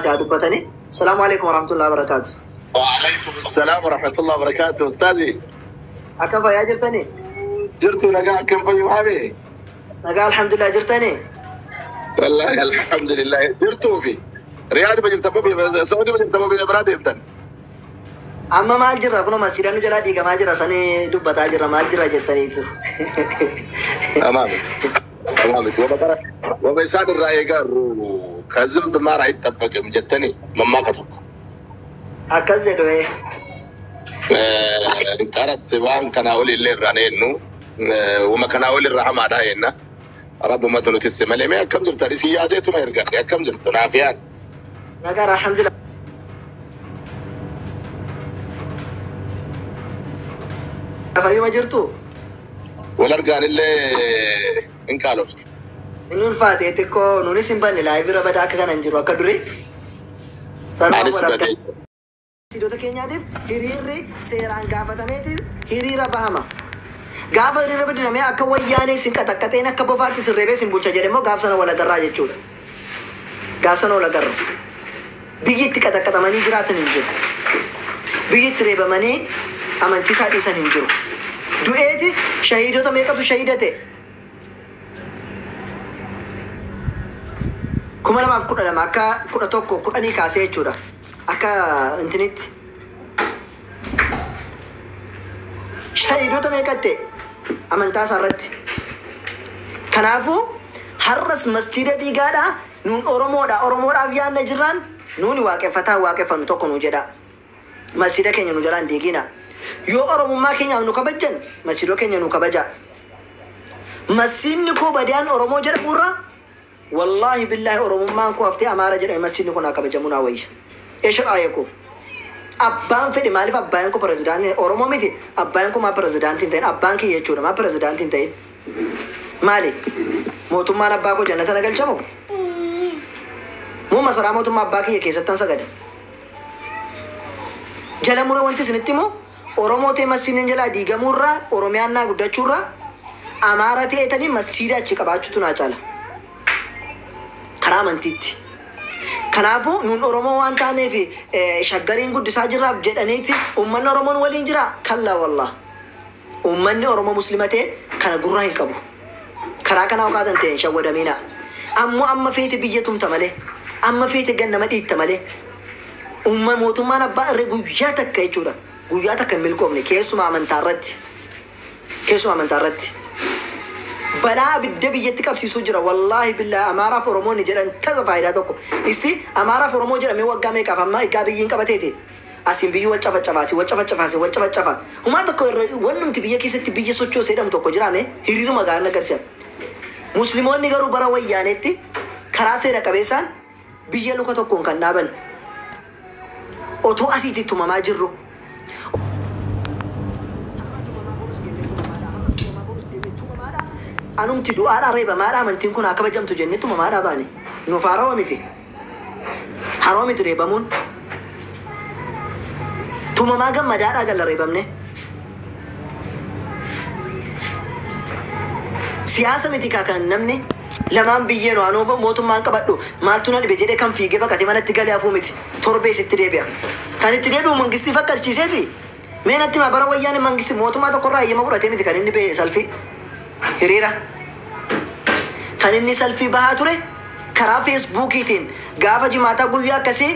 Dubbatanii. Salaamu alaikum warahmatullahi wabarakaatu. وعليكم السلام ورحمة الله وبركاته أستاذي. Akkam, fayyaa jirtanii? Jirtu, nagaa, akkam fayyuu? Nagaa, alhamdulillah, jirtanii? والله الحمد لله. Jirtuu fi Riyaad ma jirta, moo Saudi ma jirta, moo biyya biraa deemtan? Amma maal jirra? Kunoo masjiida nu jalaa diigamaa jira sanii dubbataa jirra. Maal jirra jettaniitu. تمام تمام. وما وما isaan irraa eegaarru ከዝንብ ማር አይጠበቅም jettanii mammaaka tokko. Akkas jedhu ee. Qarat waan kanaa oli illee irraan eenyu wama kanaa oli irraa hamaadhaa eenna. Rabbumatu nuti si malee. Mee akkam jirtan? Isin yaadeetuma ergadhe. Akkam jirtu, naafiyaan? Nagaa, alhamdulillah. Fayyuma jirtu? Wal argaan illee hin qaaloftu. Inni ulfaate xiqqoo, nunis hin banne live irra badaa akka kana hin jiru akka durii. Anis badee. Masjiidota keenyaatiif hiriirri seeraan gaafatameeti hiriira bahama. Gaafa hiriira bidinamee akka wayyaanee isin qaxaqqaxeen akka bofaatti isin reebee isin bulcha jedhe immoo gaaf sana wal agarraa jechuudha. Gaaf sana wal agarra. Biyyi itti qaxaqqaxamanii jiraatan hin jiru. Biyyi itti reebamanii amantii isaa dhiisan hin jiru. Du'eeti shahiidota meeqatu shahiida ta'e? 2012 akka 11 10 kaasee jechuudha. Akka intinitti. Shahiidota meeqatte amantaa isaa irratti. Kanaafuu har'as masjiida diigaadha, nuun Oromoodha, Oromoodhaaf yaadna jirraan nuuni waaqeffataa waaqeffannu tokko nu jedha. Masjiida keenya nu jalaan diigina. Yoo Oromummaa keenyaaf nu kabajjan, masjiidota keenya nu kabaja. Masjiidni koo badiyaan Oromoo jedhamurra, wallaahi billaahi, Oromummaan koo haftee Amaara jedhame masjiidni kun haa kabajamu naa wayya. Eesha koo. Abbaan fedhe maaliif abbaan koo pirezidaantii Oromoo miti? Abbaan koo maa pirezidaantii hin ta'in? Abbaan kiyya jechuudha, maa pirezidaantii hin ta'in? Maali? Mootummaan abbaa koo jannata na galchamoo? Moo masaraa mootummaa abbaa kiyya keessattan sagada? Jala muree wanti isinitti himu, Oromoo ta'e masjiidni jalaa diigamuurraa, Oromiyaan naa guddachuurraa, Amaara ta'etanii masjiida achi qabaachuutu naa caala. Karaa amantiitti. Kanaafuu nuun Oromoo waan taaneef shaggariin guddisaa jirraaf jedhaniiti uummanni Oromoon waliin jira, kallaa wallah. Uummanni Oromoo Muslima ta'e kana gurraa hin qabu. Karaa kanaa okaatan ta'e hin shawwadamiina. Ammoo amma feete biyya tumta malee, amma feete gannama dhiitta malee, uumma mootummaan abbaa irree guyyaa takka jechuudha. Guyyaa takka hin milkoomne, keessumaa amantaa irratti. Keessumaa amantaa irratti. Balaa abidda biyyatti qabsiisuu jira. Wallaahi billaahi, Amaaraaf Oromoonni jedhan tasa faayidaa tokko. Isti Amaaraaf Oromoo jedhamee waggaa meeqaaf amma egaa biyyiin qabateeti. Asiin biyyi wal cafacafa, asii wal cafacafa, asii wal cafacafa. Humaa tokko irra wannumti biyya keessatti biyya sochoosee jedhamu tokko jiraame hiriiruma gaarii agarsiisa. Musliimoonni garuu bara wayyaanetti karaa seera qabeessaan biyya luka tokkoon kan dhaaban. Otoo asiitti tumamaa jirru. Har'a tumamaa, borus deemnee tumamaadha. Har'as tumamaa, borus deemnee tumamaadha. Anumti du'aadha, reebamaadha, amantiin kun haa kabajamtu jennee tumamaadha baane. Nuuf harawa miti. Harawa miti reebamuun. Tumamaa gammadaadhaa galla reebamne. Siyaasa miti kaa kan namni lamaan biyyeen waan mootummaan qabadhu maaltu na dhibe jedhee kan fiigee baqatee manatti galee hafuu miti. Torbee sitti deebi'a. Kan itti deebi'u mangistii fakkachiiseeti. Mee natti maa, bara wayyaane mangistii mootummaa tokkorraa eeyyama fudhatee miti kan inni ba'e salfii hiriira. Kan inni salfii bahaa ture karaa Feesbuukiitiin gaafa jimaataa guyyaa akkasii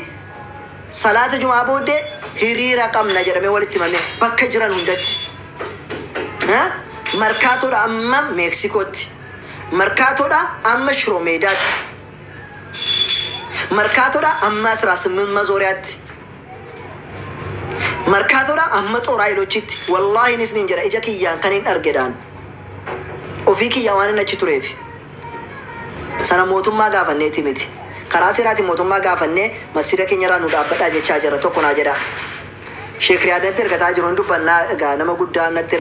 salaata jumaa booddee hiriira qabna jedhamee walitti himame bakka jiran hundatti. Markaatoodha amma Meeksikootti. Markaatoodha amma Shiroomeedaatti. Markaatoodha amma 18 mazooriyaatti. Markaatoodha amma Xooraa. Wallaahi isiniin jedha, ija kiyyaan kan hin argedhaan. Ofii kiyyaa waan inni achi tureef. Sana mootummaa gaafanneeti miti. Karaa seeraatiin mootummaa gaafannee masjida keenya irraa nu dhaabbadhaa jechaa jira, tokko naa jedha. Sheek Riyaad natti ergataa jiru, hin dubbannaa egaa, nama guddaa natti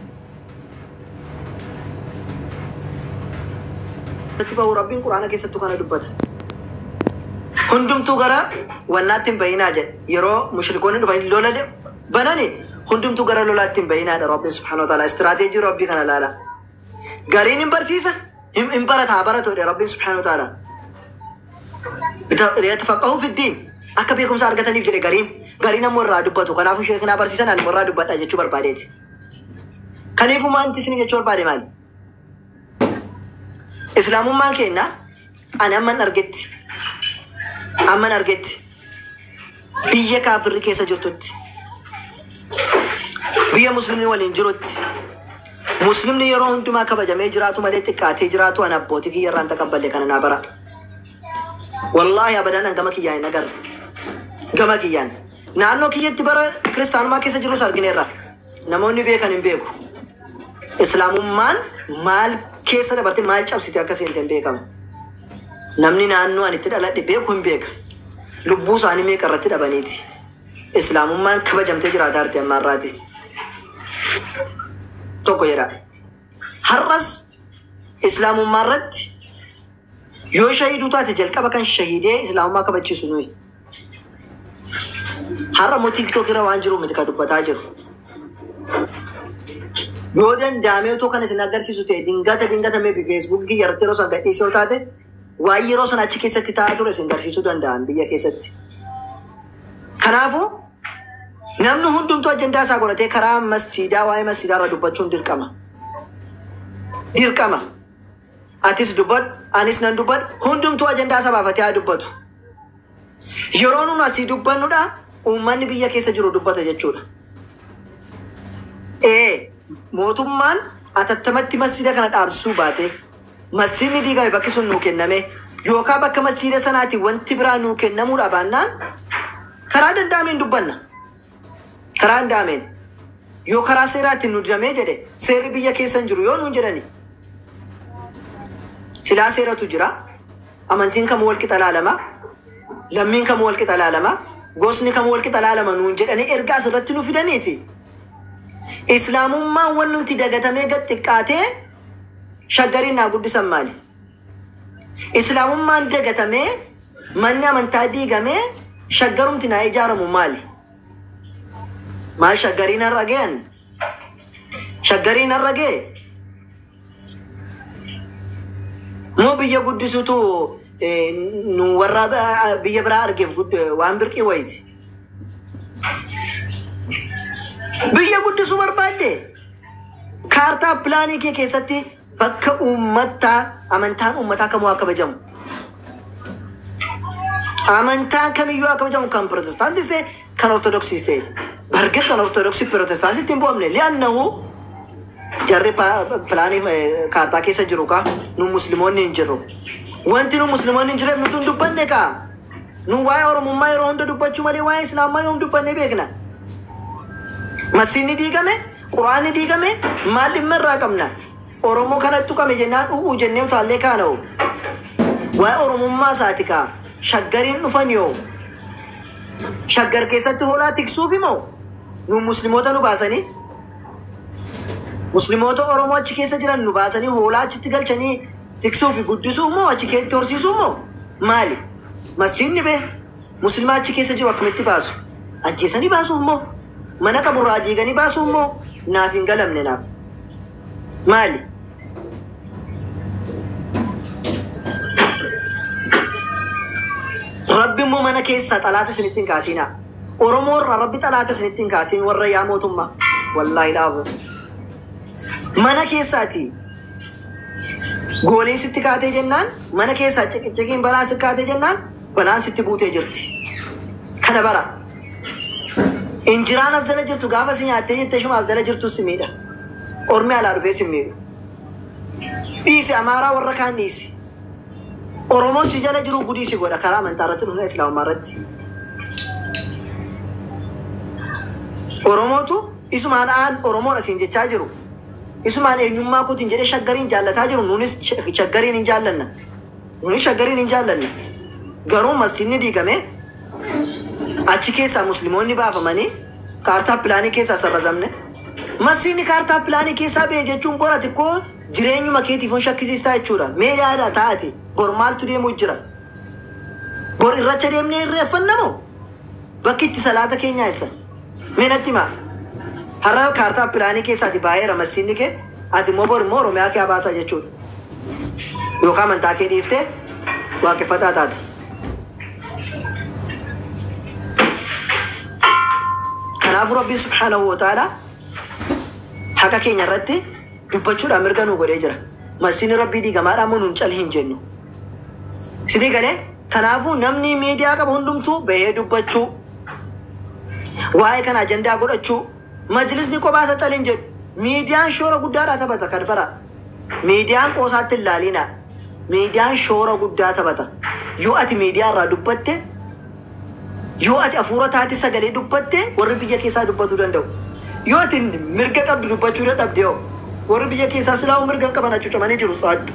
bahu. Rabbiin Quraana keessattuu kana dubbata. Hundumtuu gara wannaatti hin bayinaa jedhe. Yeroo mushrikoonni dhufanii lola banani, hundumtuu gara lolaatti hin bayinaadha Rabbiin subhaanahu wa ta'ala. Istiraateejii Rabbii kana laala. Gariin hin barsiisa, hin barata, haa baratu jedhe Rabbiin subhaanahu wa ta'ala. Liyatafaqahu fi diin. Akka beekumsa argataniif jedhe gariin. Gariin ammoo irraa dubbatu. Kanaafuu sheeknaa barsiisan ani irraa dubbadha jechuu barbaadeeti. Kanaafuu maanti isin jechuu barbaade maali? Islaamummaan keenya ani amman argetti. Amman argetti. Biyya kaafirri keessa jirtutti. Biyya muslimni waliin jirutti. Muslimni yeroo hundumaa kabajamee jiraatu malee xiqqaatee jiraatu an abbootii kiyya irraan taqabballe kana naa bara. Wallaahi abadan an gama kiyyaan hin agarre. Gama kiyyaan. Naannoo kiyyatti bara kiristaanummaa keessa jirus argineerra. Namoonni beekan hin beeku. Islaamummaan maal keessa dabarte maal cabsite akka seente hin beekamu. Namni naannoo ani itti dhaladhe beeku hin beeka. Lubbuu isaanii meeqa irratti dhabaniiti. Islaamummaan kabajamtee jiraataa jirti amma har'aati. Tokko jedha. Har'as islaamummaa irratti yoo shahiiduu taate jalqaba kan shahiidee islaamummaa kabachiisu nuyi. Har'a immoo TikTok irra waan jiru miti kan dubbataa jiru. Yoo danda'ame otoo kan isin agarsiisu ta'e dingata dingata maybe Facebook irratti yeroo sana gadhiisee yoo taate waan yeroo sana achi keessatti taa'aa ture isin agarsiisuu danda'an biyya keessatti. Kanaafuu namni hundumtuu ajandaa isaa godhatee karaa masjiidaa waa'ee masjiidaa irra dubbachuun dirqama. Dirqama. Atis dubbadhu, anis nan dubbadhu, hundumtuu ajandaa isaa baafatee haa dubbatu. Yeroo nun asii dubbannudha uummanni biyya keessa jiru dubbata jechuudha. Ee mootummaan atattamatti masjiida kana dhaabsisuu baate masjiidni diigame bakki sun nuu kenname yookaan bakka masjiida sanaati wanti biraa nuu kennamuudha baannaan karaa danda'ameen dubbanna. Karaa danda'ameen yoo karaa seeraatiin nu didamee jedhe seerri biyya keessa hin jiru yoo nuun jedhani silaa seeratu jira amantiin kamuu wal qixa laalama lammiin kamuu wal qixa laalama gosni kamuu wal qixa laalama nuun jedhanii erga asirratti nu fidaniiti. Islaamummaan wanni nuti dagatamee gad xiqqaatee shaggariin naa guddisan maali? Islaamummaan dagatamee manni amantaa diigamee shaggarumti naa ijaaramu maali? Maal shaggariin har'a ga'an? Shaggariin har'a ga'e? Moo biyya guddisuutu nu warra biyya biraa argeef waan birqii wayiiti? Biyya guddisuu barbaadde kaartaa pilaanii kee keessatti bakka uummataa amantaan uummataa kamuu haa kabajamu. Amantaan kamiyyuu haa kabajamu kan pirootestaantis ta'e kan ortodoksiis ta'e. Bargit kan ortodoksii pirootestaantitti hin bu'amne li'annahu jarri pilaanii kaartaa keessa jiru kaa nu musliimoonni hin jirru. Wanti nu musliimoonni hin jirreef nuti hin dubbanne kaa. Nu waa'ee oromummaa yeroo hunda dubbachuu malee waa'ee islaamummaa yoom dubbanne beekna. Masjiidni diigame, quraanni diigame, maal dhimma irraa qabna? Oromoo kanatti tuqame jennaan u'uu jennee utaallee kaana'u. Waa'ee oromummaa isaati kaa. Shaggariin dhufan yoo. Shaggar keessatti hoolaa tiksuuf himoo? Nu musliimoota nu baasanii? Musliimoota Oromoo achi keessa jiran nu baasanii hoolaa achitti galchanii tiksuu fi guddisuu moo achi keessatti horsiisuu moo? Maali? Masjiidni bee musliima achi keessa jiru akkamitti baasu? Ajjeesanii baasuuf moo? Mana qaburraa diiganii baasuuf moo? Naaf hin galamne naaf. Maali? Rabbi immoo mana keessaa xalaata isinitti hin kaasinaa. Oromoo irraa Rabbi xalaata isinitti hin kaasin warra yaa mootummaa. Wallaahi dhaabu. Mana keessaati gooliin sitti kaatee jennaan mana keessaa ciqiciqiin balaan sitti kaatee jennaan balaan sitti buutee jirti. Kana bara. Injiraan as jala jirtu gaafa si nyaattee jettee shuma as jala jirtu si miidha. Ormi alaa dhufee si miidhu. Dhiisi Amaaraa warra kaan dhiisi. Oromoon si jala jiru gudii si godha karaa amantaa irratti dhufna islaamummaa irratti. Oromootu isumaan aan Oromoodha siin jechaa jiru. Isumaan eenyummaa kootiin jedhee shaggariin jaallataa jiru nunis shaggariin hin jaallanna. Nunis shaggariin hin jaallanna. Garuu masjiidni diigame achi keessaa musliimoonni baafamanii kaartaa pilaanii keessaa sarrazamne. Masjiidni kaartaa pilaanii keessaa ba'e jechuun bora xiqqoo jireenyuma keetiif on shakkisiistaa jechuudha. Mee yaada taa'ati bor maaltu deemuu jira? Bor irracha deemnee irreeffannamoo? Bakki itti salaata keenyaa eessa? Mee natti himaa. Har'a kaartaa pilaanii keessaati baay'eera masjiidni kee ati immoo bor immoo Oromiyaa kee baata jechuudha. Yookaan amantaa kee dhiiftee waaqeffataa taata. Kanaafuu Rabbiin subhaanahu wa ta'ala haqa keenya irratti dubbachuudhaan mirga nu godhee jira. Masjiidni Rabbii diigamaadhaan immoo nuun cal hin jennu. Isinii galee kanaafuu namni miidiyaa qabu hundumtuu bahee dubbachuu, waa'ee kana ajandaa godhachuu, majlisni kophaa isa cal hin jedhu. Miidiyaan shoora guddaadhaa taphata kan bara. Miidiyaan qoosaatti hin laalinaa. Miidiyaan shoora guddaa taphata. Yoo ati miidiyaa irraa dubbatte, yoo ati hafuura taate sagalee dubbatte, warri biyya keessaa dubbatuu danda'u. Yoo ati mirga qabdu dubbachuu dadhabde hoo, warri biyya keessaa silaa mirga hin qaban hacuucamanii jiru sa'aatti.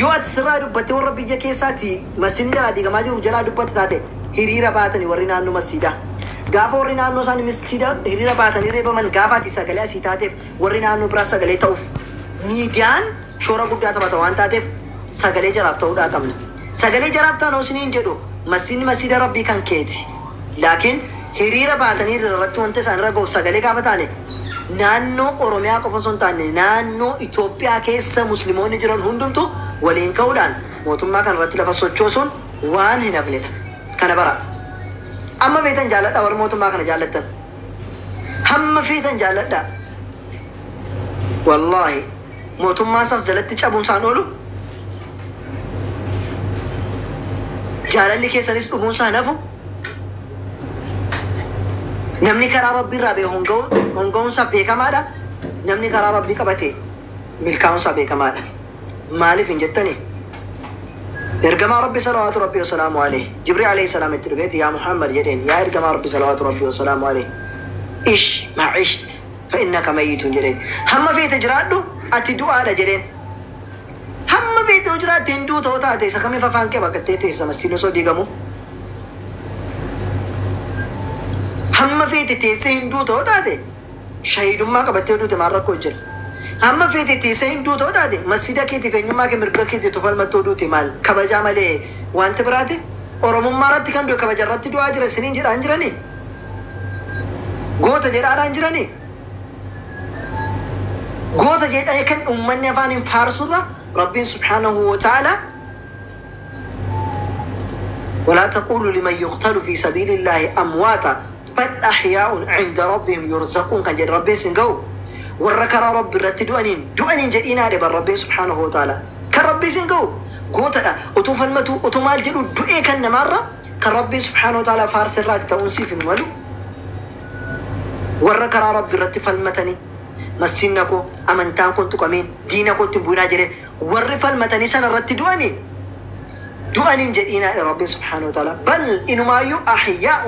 Yoo ati sirraa dubbattee warra biyya keessaati masjiidni jalaa diigamaa jiru jalaa dubbatte taate hiriira baatanii warri naannoo masjiidaa. Gaafa warri naannoo isaanii masjiida hiriira baatanii reebaman gaafa ati sagalee asii taateef warri naannoo biraa sagalee ta'uuf miidiyaan shoora guddaa taphata waan taateef sagalee jaraaf ta'uudhaa qabna. Sagalee jaraaf ta'an osiniin jedhu masjiidni masjiida Rabbii kan keeti. Laakiin hiriira baatanii hiriira irratti wanta isaan irra ga'u sagalee gaafa taane naannoo Oromiyaa qofa osoo hin taane naannoo Itoophiyaa keessa musliimoonni jiran hundumtu waliin ka'uudhaan mootummaa kana irratti lafa sochoosuun waan hin hafnedha. Kana bara. Amma feetan jaalladha warri mootummaa kana jaallattan. Hamma feetan jaalladha. Wallaahi mootummaan isaas jalatti cabuun isaan oolu jaalalli keessanis dhumuun isaa hin hafu. Namni karaa Rabbii irraa ba'e honga'uun isaa beekamaadha. Namni karaa Rabbii qabate milkaa'uun isaa beekamaadha. Maaliif hin jettani? Ergamaa Rabbi salawaatu Rabbii wasalaamu alayhi Jibriil alayhi salaam itti dhufeeti yaa Muhammad jedheen yaa ergamaa Rabbi salawaatu Rabbii wasalaamu alayhi ish maa isht fa innaka mayyitun jedheen. Hamma feete jiraadhu ati du'aadha jedheen. Hamma feete yoo jiraatte hin duuta yoo taate isa kamiif afaan kee baqattee teessa masjiidni osoo diigamu? Hamma feete teessee hin duuta yoo taate shahiidummaa qabattee duute maal rakkoo jira? Hamma feete teessee hin duuta yoo taate masjiida keetiif eenyummaa kee mirga keetiif tofalmattoo duute maal kabajaa malee wanti biraati? Oromummaa irratti kan du'e kabaja irratti du'aa jira isiniin jedhaan jiranii? Goota jedhaadhaan jiranii? Goota jedhanii kan uummanni afaan hin faarsurra Rabbiin subhaanahu wa ta'ala ولا تقولوا لمن يقتل في سبيل الله أمواتا بل أحياء عند ربهم يرزقون كان جد ربي سنقو وركر رب الرت دوانين دوانين جدينا لبر ربي سبحانه وتعالى كان ربي سنقو قوتا أتو فالمتو أتو مال جدو دوئي كان مرة كان ربي سبحانه وتعالى فارس الرات تونسي في الملو وركر ربي الرت فالمتني مسينكو أمنتان كنتو كمين دينكو تنبونا جري ور فالمتني سنة الرت دوانين دوانين جدينا لربي سبحانه وتعالى بل إنما يو أحياء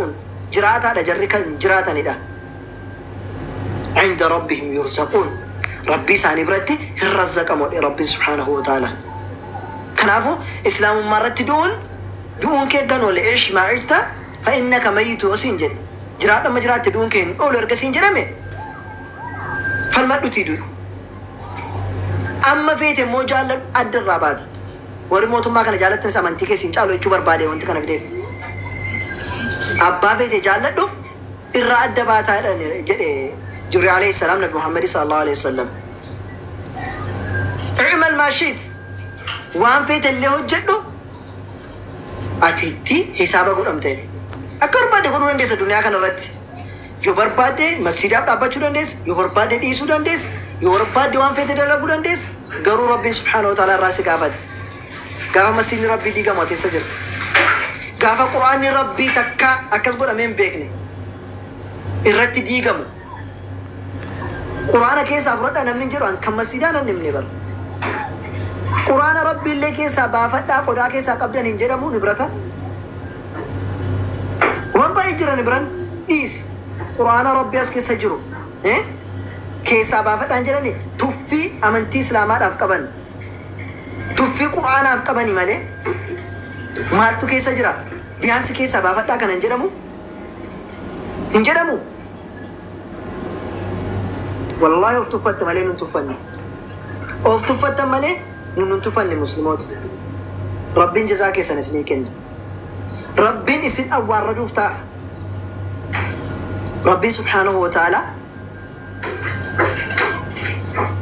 جراتا لجرك جراتا ندا عند ربهم يرزقون ربي ساني برتي الرزق مول ربي سبحانه وتعالى كنافو إسلام مرت دون دون كي قالوا لإيش ما عشت فإنك ميت وسنجد جرات ما جرات دون كين أول رجسين جرمه فالمرء تدور أما فيت موجال الدرابات ورموت ما كان جالت نسا منطقة سينچالو يچو برباده وانت كان فيدي أبا فيت جالت دو الراد باتا جبريل عليه السلام نبي محمد صلى الله عليه وسلم اعمل ما شئت وان فيت اللي هو جدو أتيتي حسابه قدام تاني أكبر بعد قرون ديس الدنيا كان رد يبر بعد مسجد أبا چودن ديس يبر بعد إيسودن ديس يبر بعد وان فيت دلا قدام ديس قرو ربي سبحانه وتعالى راسي قافت قافة مسجد ربي ديجا ما تسجرت قافة قرآن ربي تكا أكذب أمين بيكني الرت ديجا مو قرآن كيس أفراد أنا من جرو أن كم مسجدنا نمني بر قرآن ربي اللي كيس بافتا قرآن كيس قبل ننجرا مو نبرتا وان بيجرا نبرن إيس قرآن ربي أس كيس جرو إيه كيس بافتا نجراني توفي أمنتي سلامات أفكابن توفي قرآن أفكابني ماله مالتو كيس جرا بيانس كيس بافتا كان نجرا مو نجرا مو والله أفتفت مالي ننتفني أفتفت مالي ننتفني مسلمات ربين جزاك سنسنيكن ربين إسن أول رجوف تا ربي سبحانه وتعالى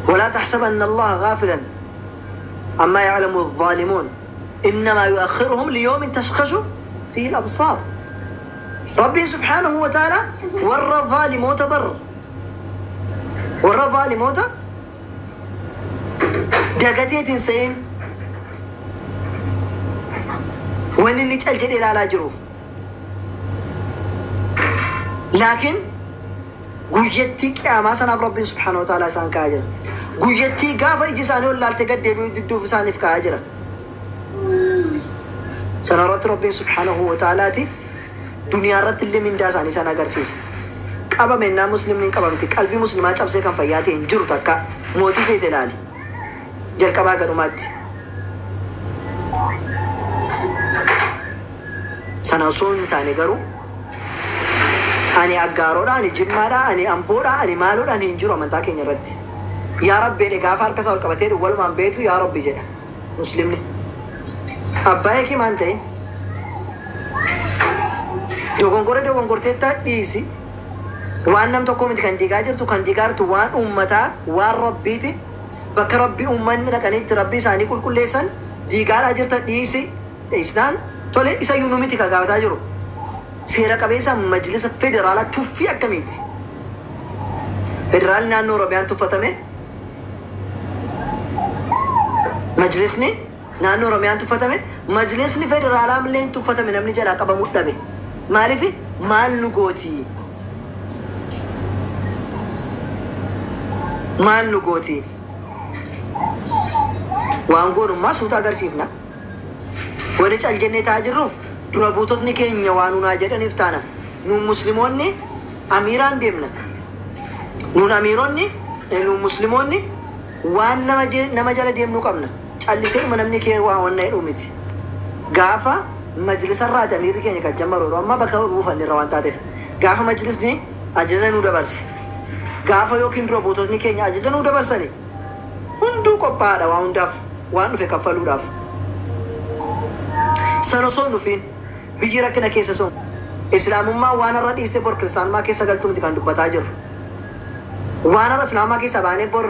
ولا تحسبن الله غافلا عما يعلم الظالمون إنما يؤخرهم ليوم تشخص فيه الأبصار. Rabbiin subhaanahu wa ta'ala warra zaalimoota bar warra zaalimoota dagateetiin se'in wanni inni cal jedhee ilaalaa jiruuf. Laakiin guyyattii qiyaamaa sanaaf Rabbiin subhaanahu wa ta'ala isaan kaa'aa jira. Guyyattii gaafa iji isaanii ol laaltee gad deebi'uu didduuf isaaniif kaa'aa jira. Sana irratti Rabbiin subhaanahu wa ta'alaati duniyaa irratti illee mindaa isaanii isaan agarsiisa. Qabame innaa muslimni hin qabamti. Qalbii muslimaa cabsee kan fayyaa ta'e hin jiru takka mootii feete ilaali. Jalqabaa gadhumaatti. Sana osoo hin taane garuu ani aggaaroodha, ani jimmaadha, ani amboodha, ani maaloodha hin jiru amantaa keenya irratti. Yaa Rabbi jedhe gaafa harka isaa ol qabatee walumaan beektu yaa Rabbi jedha muslimni. Abbaa kee maan ta'e dogongore dogongorteetta dhiisi. Waan nam tokko miti kan diigaa jirtu kan diigaa jirtu waan uummataa waan Rabbiiti. Bakka Rabbi uummanni dhaqaniitti Rabbi isaanii qulqulleessan diigaadhaa jirta dhiisi. Isnaan tole isa iyyuu nu miti kan gaafataa jiru. Seera qabeessa majlisa federaalaa tuffii akkamiiti? Federaalli naannoo Oromiyaan tuffatame. Majlisni naannoo Oromiyaan tuffatame. Majlisni federaalaa illee hin tuffatame namni jalaa qabamuu dhabe. Maaliif maal nu gooti? Maal nu gooti? Waan goonummaa suuta agarsiifna. Wani cal jennee taa'aa jirruuf dura buutotni keenya waan nunaa jedhaniif taana. Nuun musliimoonni amiiraan deemna. Nuun amiironni nuun musliimoonni waan nama jala deemnu qabna. Callisee namni kee waa wanna jedhu miti. Gaafa majlisarraati amiirri keenya kan jammaru yeroo ammaa bakka buufanne irra waan taateef. Gaafa majlisni ajaja nuu dabarse. Gaafa yookiin dura buutotni keenya ajaja nuu dabarsani. Hunduu qophaa'aadha waan hundaaf waan dhufe kaffaluudhaaf. Sana osoo hin dhufiin biyyi rakkina keessa sun islaamummaa waan irra dhiiste bor kiristaanummaa keessa galtuu miti kan dubbataa jirru. Waan irra islaamaa keessa baanee bor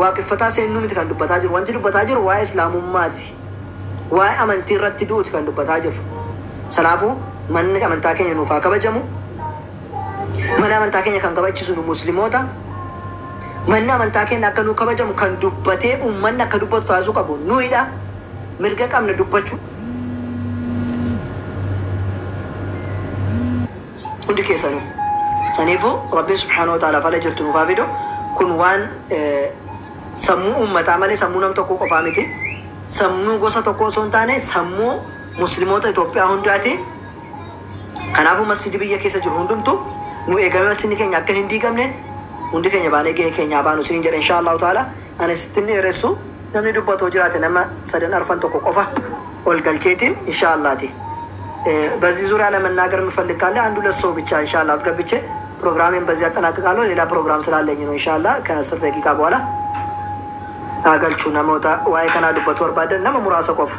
waaqeffataa seennuu miti kan dubbataa jiru. Wanti dubbataa jiru waa'ee islaamummaati. Waa'ee amantii irratti du'uuti kan dubbataa jirru. Sanaafuu manni amantaa keenya nuuf haa kabajamu. Mana amantaa keenya kan kabachiisu nu musliimoota. Manni amantaa keenya akka nu kabajamu kan dubbatee uummanni akka dubbatu taasisuu qabu nuyidha. Mirga qabna dubbachuu. Hundi keessanuu. Saniifuu Rabbiin subhaanahu wa ta'ala fala jirtu nuuf haa fidu. Kun waan sammuu uummataa malee sammuu nam tokkoo qofaa miti. Sammuu gosa tokkoo osoo hin taane sammuu musliimoota Itoophiyaa hundaati. Kanaafuu masjidi biyya keessa jiru hundumtu nu eegame masjidni keenya akka hin diigamne hundi keenya baanee gahee keenyaa baanu isiniin jedha insha Allahu ta'ala. Ani sitti hin dheeressu namni dubbatoo jiraate nama sadan arfan tokko qofa ol galcheetiin insha Allaati. በዚህ ዙሪያ ለመናገር የምፈልግ ካለ አንድ ሁለት ሰው ብቻ ኢንሻአላህ አስገብቼ ፕሮግራሜን በዚህ አጠናቅቃለሁ። ሌላ ፕሮግራም ስላለኝ ነው። ኢንሻአላህ ከ10 ደቂቃ በኋላ agalchuu namoota waa'ee kanaa dubbatu barbaadan nama muraasa qofa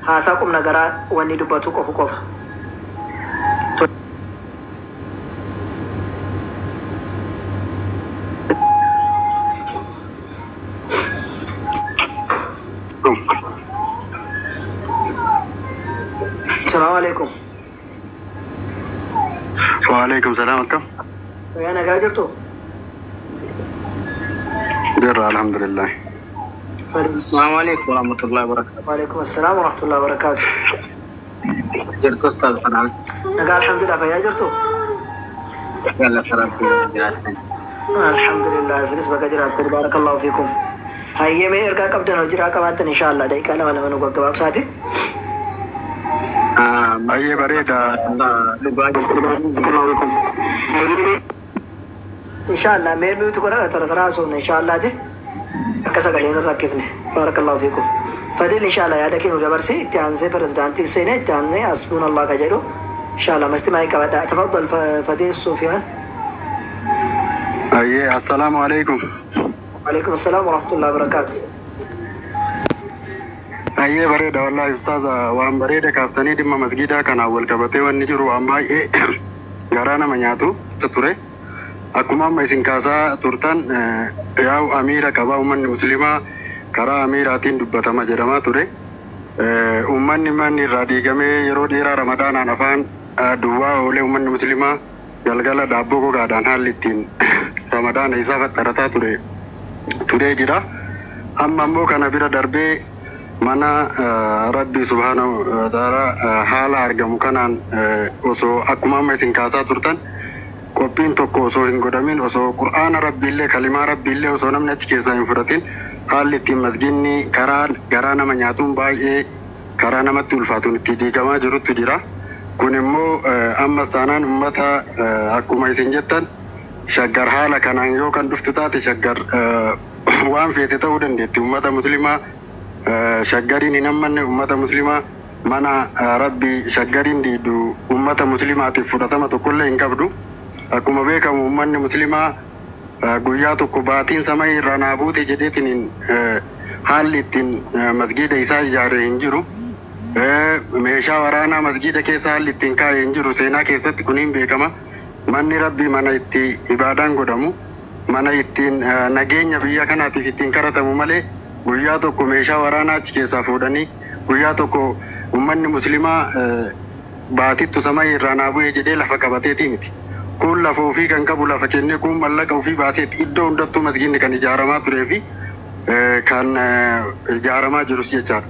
haasaa qum nagaraa wanni dubbatu qofu qofa. ሰላም አለይኩም። Waalaikum salam akkam? Fayyaa nagaa jirtu? Jirra alhamdulillah. السلام عليكم ورحمة الله وبركاته. وعليكم السلام ورحمة الله وبركاته. Jirtu Ustaaz Fadhaan. Nagaa alhamdulillah, fayyaa jirtu? Galata Rabbii jiraattan. Alhamdulillah, isinis baga jiraattan, barakallahu fiikum. Hayyee, mee ergaa qabdan hojii qabaattan inshallah daqiiqaa lama lama nu gaggabaabsaati. Baay'ee bareeda. Dhugaa Barakallahu fiikum. Inshallah mee nuti godhadha tara taraa haasofna inshallaati akka sagaleen hin rakkifne, barakallahu fiikum. Fadil, inshallah yaada kee nu dabarsi. Itti aansee pirezidaantii seenee itti aansee asbuun Allah ka jedhu inshallah masti maayii qabadha. Tafaddal Fadil Sufiyaan. Baay'ee assalaamu alaikum. وعليكم السلام ورحمة الله وبركاته. Baay'ee bareeda wallahi ustaaza, waan bareeda kaaftanii. Dhimma masgiidaa kanaan wal qabatee wanni jiru waan baay'ee garaa nama nyaatu ture. Akkuma amma isin kaasaa turtan yaa'u amiira qabaa uummanni musliimaa karaa amiiraatiin dubbatama jedhamaa ture. Uummanni manni irraa diigamee yeroo dheeraa ramadaanaan afaan duwwaa oolee uummanni musliimaa galgala daabboo gogaadhaan haalli ittiin ramadaana isaa faxxarataa turee jira. Amma immoo kana bira darbee mana Rabbii subhaanahu wa ta'ala haala argamu kanaan osoo akkuma amma isin kaasaa turtan qophiin tokko osoo hin godhamin, osoo qur'aana rabbiillee kalimaa rabbiillee osoo namni achi keessaa hin fudhatin haalli ittiin masginni karaa garaa nama nyaatuun baay'ee karaa namatti ulfaatuun itti diigamaa jirutu jira. Kun immoo ammas taanaan uummata akkuma isin jettan Shaggar haala kanaan yoo kan dhuftu taate Shaggar waan feete ta'uu dandeetti. Uummata musliimaa Shaggariin hin hammanne, uummata musliimaa mana rabbii Shaggariin diidu uummata musliimaatiif fudhatama tokkollee hin qabdu. Akkuma beekamu uummanni musliimaa guyyaa tokko baatiin samii irraa naa buute jedheetiin haalli ittiin masgiida isaa ijaare hin jiru. Meeshaa waraanaa masgiida keessa haalli ittiin kaa'e hin jiru. Seenaa keessatti kun hin beekama. Manni rabbii mana itti ibaadaan godhamu, mana ittiin nageenya biyya kanaatiif ittiin kadhatamu malee guyyaa tokko meeshaa waraanaa achi keessaa fuudhanii guyyaa tokko uummanni musliimaa baatittu samii irraa naa bu'ee jedhee lafa qabateetii miti. Kun lafa ofii kan qabu lafa kennee, kun mallaqa ofii baaseeti iddoo hundattuu masgiidni kan ijaaramaa turee fi kan ijaaramaa jirus jechaadha.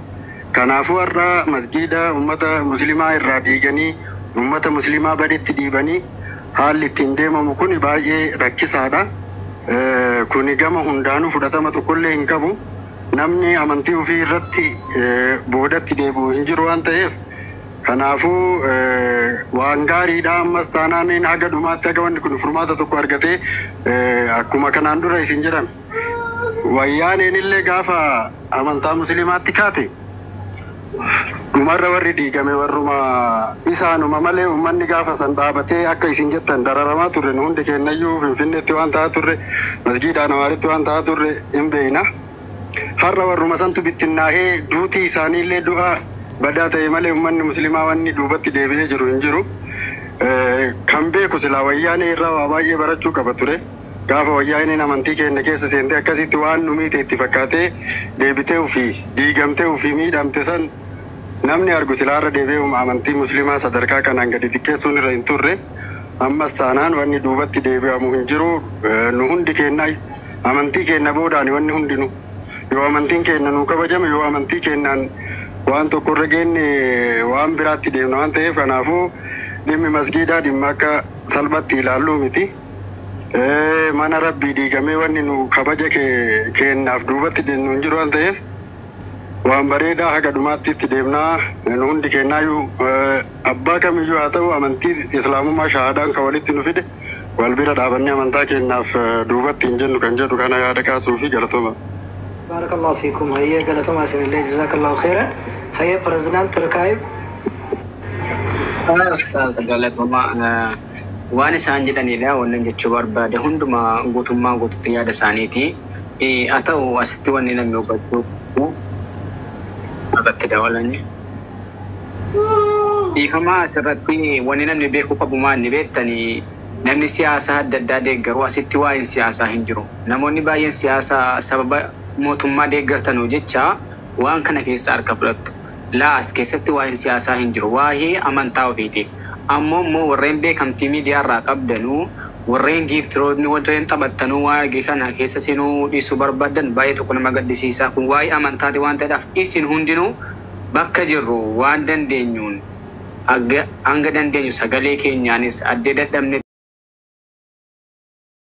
Kanaafuu har'a masgiida uummata musliimaa irraa diiganii uummata musliimaa badetti dhiibanii haalli ittiin deemamu kun baay'ee rakkisaadha. Kuni gama hundaanuu fudhatama tokkollee hin qabu. Namni amantii ofii irratti boodatti deebi'u hin jiru waan ta'eef kanaafuu waan gaariidha. Ammas taanaan haga dhumaatti haga wanni kun furmaata tokko argatee akkuma kanaan dura isin jedhan wayyaaneen illee gaafa amantaa musliimaatti kaate dhumarra warri diigame warruma isaanuma malee uummanni gaafa san dhaabatee akka isin jettan dararamaa turre nu hundi kennayyuu Finfinneetti waan ta'aa turre, masgiidhaan Amaaritti waan ta'aa turre hin beekna. Har'a warruma santu bittinnaahee duutii isaaniillee du'a badaa ta'e malee uummanni musliimaa wanni duubatti deebi'ee jiru hin jiru. Kan beeku silaa wayyaanee irraa waa baay'ee barachuu qaba ture. Gaafa wayyaaneen amantii keenya keessa seentee akkasitti waan nu miite itti fakkaatee deebitee ofii diigamtee ofii miidhamte san namni argu silaa irra deebi'ee amantii musliimaa sadarkaa kanaan gadi xiqqeessuun irra hin turre. Ammas taanaan wanni duubatti deebi'amu hin jiru. Nu hundi keenya amantii keenya boodaan wanni hundinuu yoo amantiin keenya nu kabajame, yoo amantii keenyaan waan tokko irra geenne waan biraatti deemna waan ta'eef kanaafuu dhimmi masgiidaa dhimma akka salphatti ilaalluu miti. Mana rabbii diigamee wanni nu kabaja keenyaaf duubatti deemnu hin jiru waan ta'eef waan bareedaa haga dhumaatti itti deemnaa. Nu hundi keenyaayyuu abbaa kamiyyuu haa ta'u amantii islaamummaa shahaadaan kan walitti nu fide wal bira dhaabannee amantaa keenyaaf duubatti hin jennu kan jedhu kana yaada kaasuu fi galatooma. Barakallahu fiikum. Hayyee galatoomaa isinillee, jazakallahu khairan. Hayyee pirezidaant Rikaayib. Ustaaz galatoomaa, waan isaan jedhanidha wannan jechuu barbaade hundumaa guutummaa guututti yaada isaaniiti. Haa ta'u asitti wanni namni hubachuu irratti dabalanii. Dhiifama, asirratti wanni namni beekuu qabu maal ni beektanii, namni siyaasaa adda addaa deeggaru asitti waa'een siyaasaa hin jiru. Namoonni baay'een siyaasaa sababa mootummaa deeggartanuu jecha waan kana keessa harka fudhattu. Laa, as keessatti waa'een siyaasaa hin jiru. Waa'ee amantaa ofiiti. Ammoo immoo warreen beekamtii miidiyaa irraa qabdanuu, warreen giiftiroonni, warreen taphattanuu waan arge kana keessa seenuu dhiisuu barbaadan baay'ee tokko nama gaddisiisa. Kun waa'ee amantaati waan ta'eedhaaf isin hundinuu bakka jirru waan dandeenyuun hanga dandeenyu sagalee keenyaanis addee dadhabne